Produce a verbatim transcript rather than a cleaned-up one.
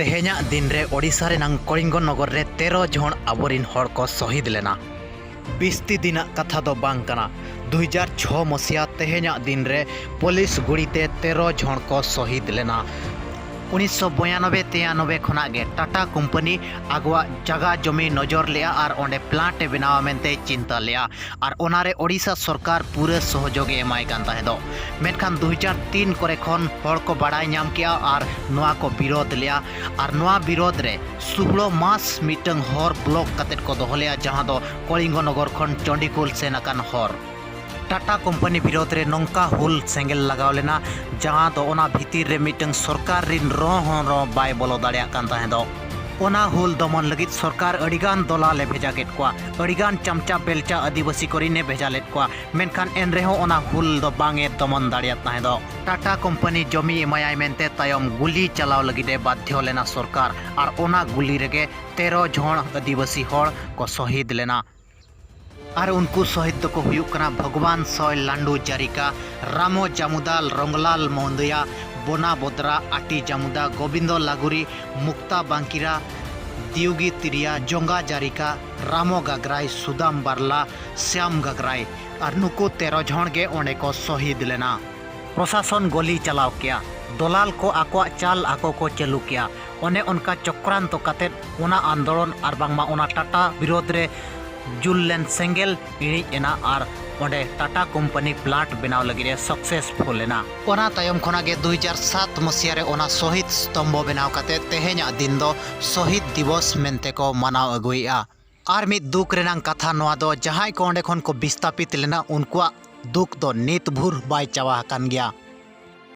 ᱛᱮᱦᱮᱧᱟᱜ ᱫᱤᱱ ᱨᱮ ᱳᱰᱤᱥᱟ ᱨᱮᱱᱟᱝ ᱠᱚᱞᱤᱝᱜᱚ ᱱᱚᱜᱚᱨ ᱨᱮ ᱛᱮᱨᱚ ᱡᱚᱱ ᱟᱵᱚᱨᱤᱱ ᱦᱚᱲ ᱠᱚ ᱥᱚᱦᱤᱫ ᱞᱮᱱᱟ᱾ ᱵᱤᱥᱛᱤ ᱫᱤᱱᱟᱜ ᱠᱟᱛᱷᱟ ᱫᱚ ᱵᱟᱝ ᱠᱟᱱᱟ᱾ ᱫᱩ ᱦᱟᱡᱟᱨ ᱪᱷᱚ ᱢᱚᱥᱤᱦᱟ ᱛᱮᱦᱮᱧᱟᱜ ᱫᱤᱱ ᱨᱮ ᱯᱩᱞᱤᱥ ᱜᱩᱲᱤ ᱛᱮ ᱛᱮᱨᱚ ᱡᱚᱱ ᱠᱚ ᱥᱚᱦᱤᱫ ᱞᱮᱱᱟ᱾ ᱩᱱᱤᱥᱥᱚ ᱵᱚᱭᱟᱱᱚᱵᱵᱳᱭ ᱛᱮᱭᱟᱱᱚᱵᱵᱳᱭ ᱠᱷᱚᱱᱟᱜ ᱜᱮ ᱴᱟᱴᱟ ᱠᱳᱢᱯᱟᱱᱤ ᱟᱠᱚᱣᱟᱜ ᱡᱟᱜᱟ ᱡᱚᱢᱤ ᱱᱚᱡᱚᱨ ᱞᱮᱜᱼᱟ ᱟᱨ ᱚᱸᱰᱮ ᱯᱞᱟᱱᱴ ᱮ ᱵᱮᱱᱟᱣᱟ ᱢᱮᱱᱛᱮᱭ ᱪᱤᱱᱛᱟᱹ ᱞᱮᱜᱼᱟ᱾ ᱟᱨ ᱚᱱᱟᱨᱮ ᱳᱰᱤᱥᱟ ᱥᱚᱨᱠᱟᱨ ᱯᱩᱨᱟᱹ ᱥᱚᱦᱚᱡᱳᱜᱽ ᱮ ᱮᱢᱟᱭ ᱠᱟᱱ ᱛᱟᱦᱮᱸᱫᱚᱜ᱾ ᱢᱮᱱᱠᱷᱟᱱ ᱫᱩ ᱦᱟᱡᱟᱨ ᱛᱤᱱ ᱠᱚᱨᱮ ᱠᱷᱚᱱ ᱦᱚᱲ ᱠᱚ ᱵᱟᱲᱟᱭ ᱧᱟᱢ ᱠᱮᱜᱼᱟ ᱟᱨ ᱱᱚᱣᱟ ᱠᱚ ᱵᱤᱨᱳᱫᱷ ᱞᱮᱜᱼᱟ᱾ ᱟᱨ ᱱᱚᱣᱟ ᱵᱤᱨᱳᱫᱷ ᱨᱮ ᱥᱩᱦᱲᱚ ᱢᱟᱥ ᱢᱤᱫᱴᱟᱝ ᱦᱚᱨ ᱵᱞᱚᱠ ᱠᱟᱛᱮᱫ ᱠᱚ ᱫᱚᱦᱚ ᱞᱮᱜᱼᱟ, ᱡᱟᱦᱟᱸ ᱫᱚ ᱠᱚᱞᱤᱝᱜᱚ ᱱᱚᱜᱚᱨ ᱠᱷᱚᱱ ᱪᱚᱱᱰᱤᱠᱳᱞ ᱥᱮᱱ ᱟᱠᱟᱱ ᱦᱚᱨ᱾ ᱴᱟᱴᱟ ᱠᱳᱢᱯᱟᱱᱤ ᱵᱤᱨᱳᱫᱷ ᱨᱮ ᱱᱚᱝᱠᱟ ᱦᱩᱞ ᱥᱮᱸᱜᱮᱞ ᱞᱟᱜᱟᱣ ᱞᱮᱱᱟ, ᱡᱟᱦᱟᱸ ᱫᱚ ᱚᱱᱟ ᱵᱷᱤᱛᱤᱨ ᱨᱮ ᱢᱤᱫᱴᱟᱝ ᱥᱚᱨᱠᱟᱨ ᱨᱤᱱ ᱨᱚᱸ ᱦᱚᱸ ᱨᱚᱸ ᱵᱟᱭ ᱵᱚᱞᱚ ᱫᱟᱲᱮᱭᱟᱜ ᱠᱟᱱ ᱛᱟᱦᱮᱸᱫᱚᱜ᱾ ᱚᱱᱟ ᱦᱩᱞ ᱫᱚᱢᱚᱱ ᱞᱟᱹᱜᱤᱫ ᱥᱚᱨᱠᱟᱨ ᱟᱹᱰᱤᱜᱟᱱ ᱫᱚᱞᱟᱞ ᱮ ᱵᱷᱮᱡᱟ ᱠᱮᱫ ᱠᱚᱣᱟ, ᱟᱹᱰᱤᱜᱟᱱ ᱪᱟᱢᱪᱟ ᱵᱮᱞᱪᱟ ᱟᱹᱫᱤᱵᱟᱹᱥᱤ ᱠᱚᱨᱮᱱ ᱮ ᱵᱷᱮᱡᱟ ᱞᱮᱫ ᱠᱚᱣᱟ, ᱢᱮᱱᱠᱷᱟᱱ ᱮᱱᱨᱮᱦᱚᱸ ᱚᱱᱟ ᱦᱩᱞ ᱫᱚ ᱵᱟᱝ ᱮ ᱫᱚᱢᱚᱱ ᱫᱟᱲᱮᱭᱟᱫ ᱛᱟᱦᱮᱸᱫᱚᱜ᱾ ᱴᱟᱴᱟ ᱠᱳᱢᱯᱟᱱᱤ ᱡᱚᱢᱤ ᱮᱢᱟᱭᱟᱭ ᱢᱮᱱᱛᱮ ᱛᱟᱭᱚᱢ ᱜᱩᱞᱤ ᱪᱟᱞᱟᱣ ᱞᱟᱹᱜᱤᱫ ᱮ ᱵᱟᱫᱷᱭᱚ ᱞᱮᱱᱟ ᱥᱚᱨᱠᱟᱨ, ᱟᱨ ᱚᱱᱟ ᱜᱩᱞᱤ ᱨᱮᱜᱮ ᱛᱮᱨᱚ ᱡᱚᱱ ᱟᱹᱫᱤᱵᱟᱹᱥᱤ ᱦᱚᱲ ᱠᱚ ᱥᱚᱦᱤᱫ ᱞᱮᱱᱟ᱾ ᱟᱨ ᱩᱱᱠᱩ ᱥᱚᱦᱤᱫ ᱫᱚᱠᱚ ᱦᱩᱭᱩᱜ ᱠᱟᱱᱟ ᱵᱷᱚᱜᱽᱣᱟᱱ ᱥᱚᱭ ᱞᱟᱱᱰᱩ ᱡᱟᱨᱤᱠᱟ, ᱨᱟᱢᱚ ᱡᱟᱢᱩᱫᱟᱞ, ᱨᱚᱝᱜᱚᱞᱟᱞ ᱢᱚᱦᱚᱱᱫᱚᱭᱟ, ᱵᱚᱱᱟ ᱵᱚᱫᱽᱨᱟ, ᱟᱴᱤ ᱡᱟᱢᱩᱫᱟ, ᱜᱳᱵᱤᱱᱫᱚ ᱞᱟᱜᱩᱨᱤ, ᱢᱩᱠᱛᱟ ᱵᱟᱝᱠᱤᱨᱟ, ᱫᱤᱭᱩᱜᱤ ᱛᱤᱨᱤᱭᱟ, ᱡᱚᱝᱜᱟ ᱡᱟᱨᱤᱠᱟ, ᱨᱟᱢᱚ ᱜᱟᱜᱽᱨᱟᱭ, ᱥᱩᱫᱟᱢ ᱵᱟᱨᱞᱟ, ᱥᱭᱟᱢ ᱜᱟᱜᱽᱨᱟᱭ᱾ ᱟᱨ ᱱᱩᱠᱩ ᱛᱮᱨᱚ ᱡᱚᱱ ᱜᱮ ᱚᱸᱰᱮ ᱠᱚ ᱥᱚᱦᱤᱫ ᱞᱮᱱᱟ᱾ ᱯᱨᱚᱥᱟᱥᱚᱱ ᱜᱚᱞᱤ ᱪᱟᱞᱟᱣ ᱠᱮᱭᱟ, ᱫᱚᱞᱟᱞ ᱠᱚ ᱟᱠᱚᱣᱟᱜ ᱪᱟᱞ ᱟᱠᱚ ᱠᱚ ᱪᱟᱹᱞᱩ ᱠᱮᱭᱟ᱾ ᱚᱱᱮ ᱚᱱᱠᱟ ᱪᱚᱠᱨᱟᱱᱛᱚ ᱠᱟᱛᱮᱫ ᱚᱱᱟ ᱟᱱᱫᱳᱞᱚᱱ ᱟᱨ ᱵᱟᱝᱢᱟ ᱚᱱᱟ ᱴᱟᱴᱟ ᱵᱤᱨᱳᱫᱷ ᱨᱮ ᱡᱩᱞ ᱞᱮᱱ ᱥᱮᱸᱜᱮᱞ ᱤᱬᱤᱡ ᱮᱱᱟ ᱟᱨ ᱚᱸᱰᱮ ᱴᱟᱴᱟ ᱠᱳᱢᱯᱟᱱᱤ ᱯᱞᱟᱱᱴ ᱵᱮᱱᱟᱣ ᱞᱟᱹᱜᱤᱫ ᱮ ᱥᱟᱠᱥᱮᱥᱯᱷᱩᱞ ᱮᱱᱟ᱾ ᱚᱱᱟ ᱛᱟᱭᱚᱢ ᱠᱷᱚᱱᱟᱜ ᱜᱮ ᱫᱩ ᱦᱟᱡᱟᱨ ᱥᱟᱛ ᱢᱚᱥᱤᱦᱟ ᱨᱮ ᱚᱱᱟ ᱥᱚᱦᱤᱫ ᱥᱛᱚᱢᱵᱷᱚ ᱵᱮᱱᱟᱣ ᱠᱟᱛᱮ ᱛᱮᱦᱮᱧᱟᱜ ᱫᱤᱱ ᱫᱚ ᱥᱚᱦᱤᱫ ᱫᱤᱵᱚᱥ ᱢᱮᱱᱛᱮ ᱠᱚ ᱢᱟᱱᱟᱣ ᱟᱹᱜᱩᱭᱮᱫᱼᱟ᱾ ᱟᱨ ᱢᱤᱫ ᱫᱩᱠ ᱨᱮᱱᱟᱝ ᱠᱟᱛᱷᱟ ᱱᱚᱣᱟ ᱫᱚ, ᱡᱟᱦᱟᱸᱭ ᱠᱚ ᱚᱸᱰᱮ ᱠᱷᱚᱱ ᱠᱚ ᱵᱤᱥᱛᱟᱯᱤᱛ ᱞᱮᱱᱟ, ᱩᱱᱠᱩᱣᱟᱜ ᱫᱩᱠ ᱫᱚ ᱱᱤᱛ ᱵᱷᱳᱨ ᱵᱟᱭ ᱪᱟᱵᱟ ᱟᱠᱟᱱ ᱜᱮᱭᱟ᱾